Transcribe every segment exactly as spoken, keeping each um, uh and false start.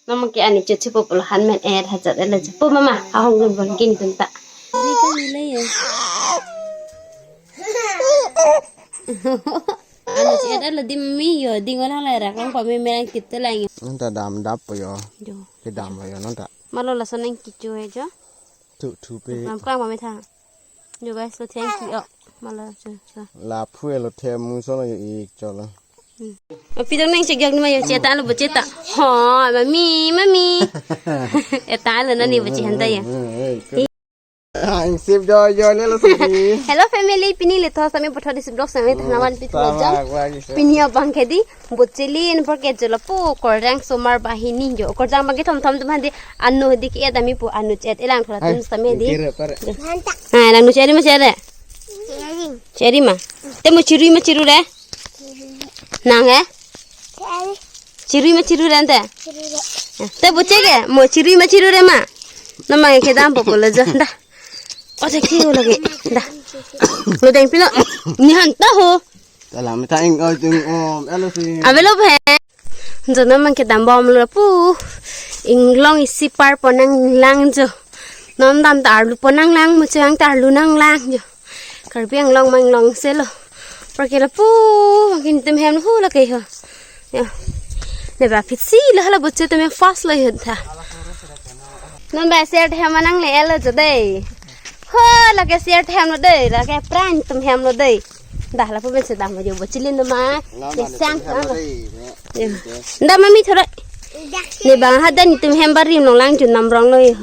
Mama ke ani cho chipo pulo han men et hajat et lo chipo mama ahong gun bon kin tun ta. Ini kan nilai ya. Anu chi et lo dim mi yo ding olang lai rak long pa mi merang kit te lang. Nonta dam dap po yo. Jo. Kedam lo yo nonta. Malo lason neng kicho he jo. Thu thu pe. Ram klang pa mi tha. Jo guys lo thank you. Oh, malo cho cho. La phu lo the mu so lo yo ik cho lo. Hmm. Api dong neng chek jak ni ma yo cheta lo bo cheta. Ho, mami, mami. Eta lo nani bo chi hanta ya. Ang sip joy joy le lo si. Hello family, pini le thos kami puthot isi vlog sami thanawan pi thua jam. Pini abang ke di bochilin por ke jolo pu korjang somar bahini jo. Korjang bang ke thom thom tum handi anu di ke dami pu anu chet elang thora tum sami di. Hai, nang nu cheri ma cheri. Cheri ma. Te mo chirui ma chiru re. Nang he? Chirui ma chiru re ante? Te boche ke mo chirui ma chiru re ma. Namang ke dam po polo jo da. O te ki ho lagi da. Lo deng pino. Ni han ta ho. Tala mi ta ing o jung o elo si. Avelo he. Jo namang ke dam bom lo pu. Inglong isi par ponang lang jo. Non dam ta arlu ponang lang mo chang ta arlu nang lang jo. Karbi Anglong manglong se lo. Por ke lapu, makin tem hem hu la ke ho. Ya. Ne ba phit si la hala boche tem fast lo yun tha. Non ba ser hem manang le elo jo dei. Ho la ke ser hem lo dei, la ke pran tem hem lo dei. Dah lapu ben se dah mo jo bochilin ma. Ke sang ka. Ya. Nda mami thora. Ne ba ha dan tem hem barim long lang jun nam rong lo yo.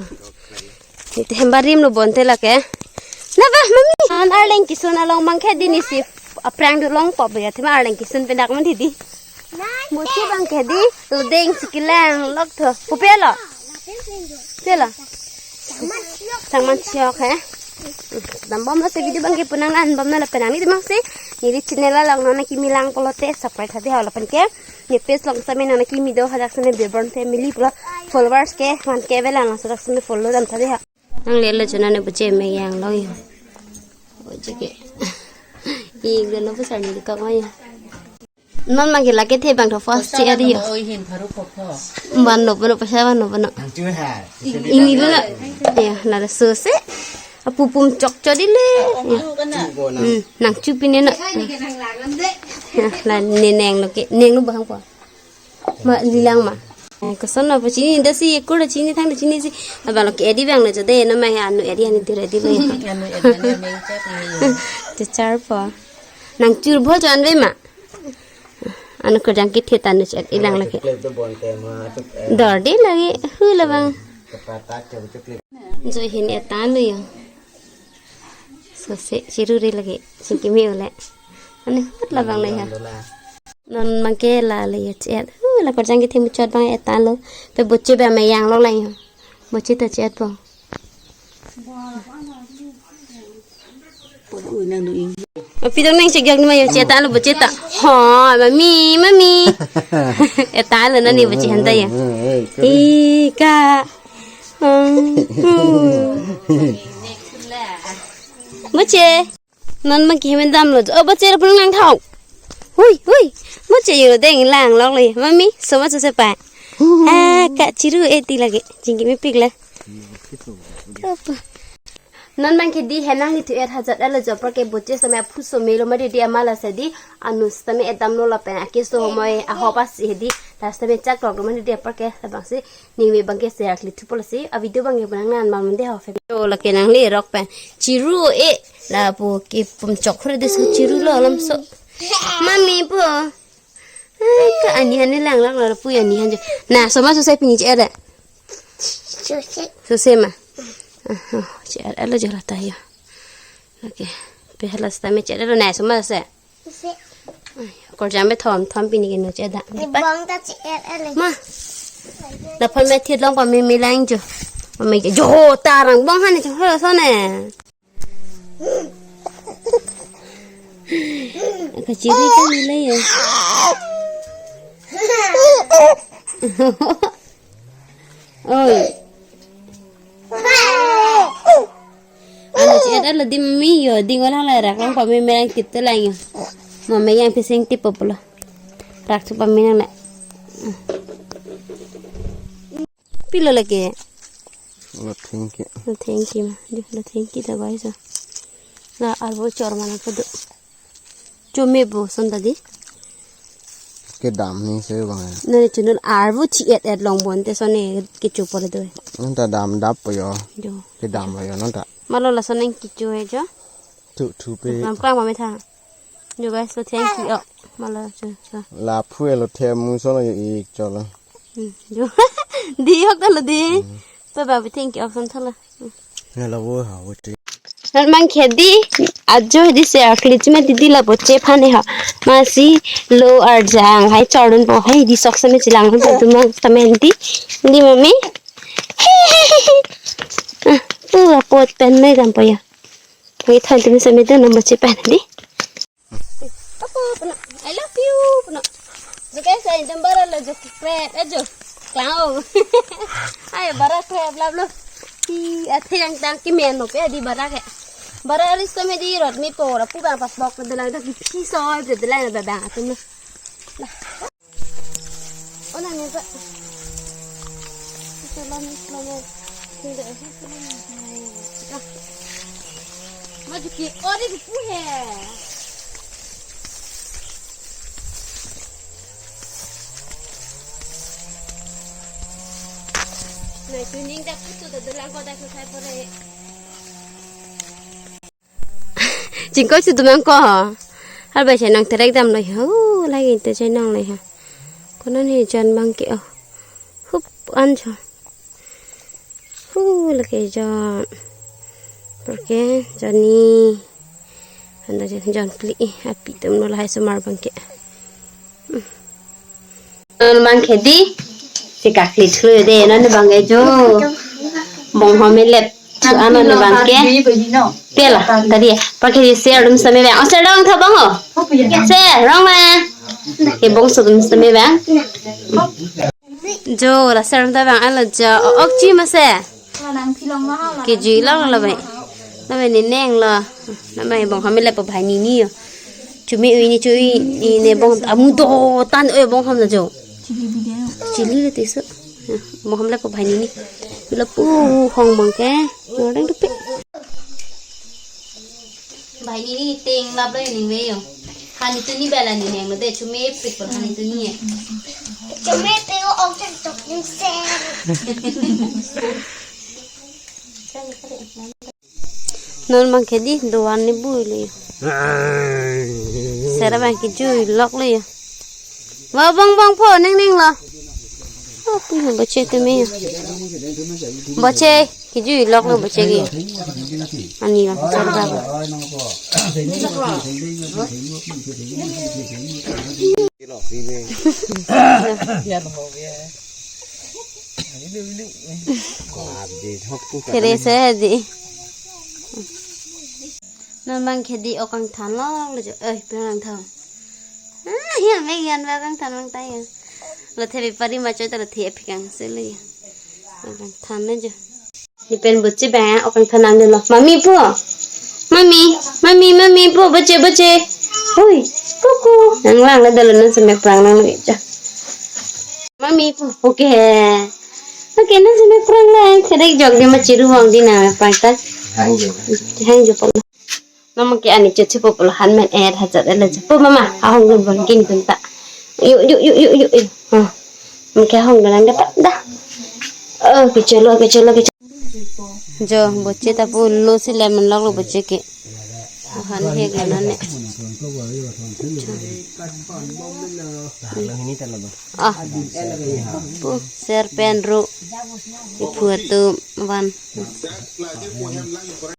Ite hem barim lo bonte lake. Na ba mami. An arleng kisun along bang ke dini si aphrang do long pop ya thima arleng kisun pendak man didi. Muti bang ke di lo deng si kelang lok tho. Kupe lo? Pe lo? Sangman siok he. Dam bom lo te video bang ke punang an bom na la penang ni dimang si. Neli channel along nona kimi lang pulote subscribe tha di ha lapen ke. Ne page long sami nona kimi do hadak sene Bebon family pulo followers ke one K velang so dak sene follow dam tha di ha. Nang le lo chona ne boche me yang lo yo. Boche ke. Ing lo no pasar ni kak ma yo. Non ma ke lake the bang tho first che ari yo. Oi hin pharu pho pho. Ban no bono pasa ban no bono. Ang chu ha. Ini lo na. Ya, na so se. Apu pum chok cho di le. Ang chu kana. Hmm, nang chu pine na. Ya, la ne neng lo ke. Neng lo bahang po. Ma lilang ma. Eh, koson na po chini da si ekur da chini thang da chini si. Abang lo ke edi bang na jode na ma ya anu edi ani dire di le. Anu edi ani me cha ti. Te char po. Nang chur bho jan ve ma. Anu ko jang ki the ta nu chet ilang lake. Dor di lagi hu labang. Jo hin eta lo yo. So se chiru re lake. Singki me ole. Ani hot labang le ya. Non bang ke la le ya chet. Hu la korjang ke thimu chot bang eta lo. Pe boche ba me yang lo la yo. Boche ta chet po. Ui nang du ing. Api dong neng chek jak ni ma yo cheta lo boche ta. Ho, mami, mami. Eta lo nani boche hanta ya. Ika. Hmm, hmm. Boche. Non ma ki hemen dam lo. O boche lo pun nang thau. Hui, hui. Boche yo deng lang lok le. Mami, soma so se pa. Ah, ka chiru eti lagi. Jingki me pik le. Apa? Non bang ke di henang ni tu et hajat elo jo apar ke boche sitame aphu so melo ma di di amala se di anu sitame edam lo lapen ake so homoi ahop asi di la sitame chak lok lo ma di di apar ke labang si ningve bang ke share kli thupo lasi a video bang ke punang nan ma mande ho fe. Yo lake nang le rok pen chiru e lapu ke pum chok hore de su chiru lo lam so. Mami po. Ai, ka ani han ni lang lang lo pu ya ni han jo. Na, soma so se pini che ada. So se. So se ma. Ah, oh, che ada lo jo la ta yo. Okay. Pe hala sitame che ada lo na soma se. So se. Ai, kor jam be thom thom pini ke no che ada. Di bang ta che ada le. Ma. Da phone me thit long pa me me lang jo. Pa me jo ho ta rang bang han jo ho so ne. Kachiri kan nilai ya. Oi. Anu che ada lo di mami yo ding olang lai rak long pa me merang kit te lang yo. Mami yang pising tip pulo. Rak chu pa me nang le. Pilo lake. Lo thengki. Lo thengki ma. Di, lo thengki ta guys. La arvo chor mana kedo. Chome bo son ta di. Kedam ni se bang. Nane chunul arvo chi et et long bon te son ne kecho pore do. Non ta damdappo yo. Jo. Kedam lo yo non ta. Malo lason nang kecho he jo. Thu thu pe. Lam klang ma me tha. Jo guys, lo thengki o. Malo cho so. La phu e lo the mu so lo yo ik cho lo. Hmm, jo. Di hok ta lo di. Hmm. Pe ba bi thengki ok son tha lo. Hmm. Nalo vo ha vo ti. Non bangke di, ajo di se akli chime di di la boche phane ha. Masi lo arjang hai chordun po hai di sok seme chilang po tu mang tamen di. Di mami. Ah, pu apot pen me dam po ya. Ngi than tum seme dun nam boche pan di. Apo, pano. I love you, pano. Joke sa indam bara lo jo krep, eh, jo. Klang. Ai, bara krep lap lo. Hi, athe yang tang kimen mo pe di bara ke. Bara aris kami di rot mi pora pu bang pas bok de lang dak phi soi de lang ba bang atum lo. Lah. Oh, nang ni ba. Ito lang ni, lang ni. Hindi, eh, ito lang ni. Ah. Maju ki, oh, di kipu he. Nai tuning dak putu dak dalang ko dak susai pore. Chingkoi si dumang ko. Hal bai se nang terek dam lo ho, lagi te se nang lo ha. Konon he jan bangke oh. Hup an jo. Hu lake jan. Porke jani. Anda jan, jan pli, eh, api tum lo lahai sumar bangke. Hmm. Non bangke di. Si kakli thlu de, non bangke jo. Bong home lep. Chu ano ne bangke. Pela, tadi. Porke di share dum seme bang. Oh, share dong tha bang ho. Share, rong ma. Ke bong so dum seme bang. Jo, la serum ta bang alo jo. O, ok chi ma se. Kejui long lo bai. Lo bai ni neng lo. Lo bai bong home lep po bhai ni ni yo. Chumi ui ni chui ni ne bong amu do tan oi bong hom na jo. Chili le tisu. Bong hom lep po bhai ni ni. Lo pu hong bangke. Ngoreng tupi. Bhai ni ni ting lap lo ni ve yo. Hani tu ni bela ni neng lo de chumi pik por hani tu ni. Chumi pik o ong chak tok ni se. Non bangke di doan ni bui lo yo. Sera bangke jui lok lo yo. Wa bong bong po neng neng lo. Oh, pu boche tumi yo. Boche. Kejui lok lo boche ke. Ani bang char ba. Kere se di. Non bangke di ok kangthan lok lo jo. Eh, pen kangthan. Ah, ya me yan ba kangthan bang ta ya. Lo the pari ma choi ta lo the aphi kang se lo ya. Ok kangthan lo jo. Ni pen boche bang, ok kangthan nang dolo. Mami po. Mami, mami, mami po, boche, boche. Hui, kuku. Nang lang le dolo non semek prang nang le ja. Mami po. Oke. Oke, non semek prang lang. Kedek jok di ma chiru wang di nang prang ta. Hang jo. Hang jo po. Mama ke ani cho chipo pulo han men et hajat et le chipo mama ahong dun bon kin dun ta. Yu, yu, yu, yu, yu, yu. Ha. Mama ke ahong dun ang dapat dah. Oh, kecholo, kecholo, kecholo. Jo, boche ta pu lo si lemon lok lo boche ke. Han he gana ne. Ah. Pu ser pen ru. Ipu atum van.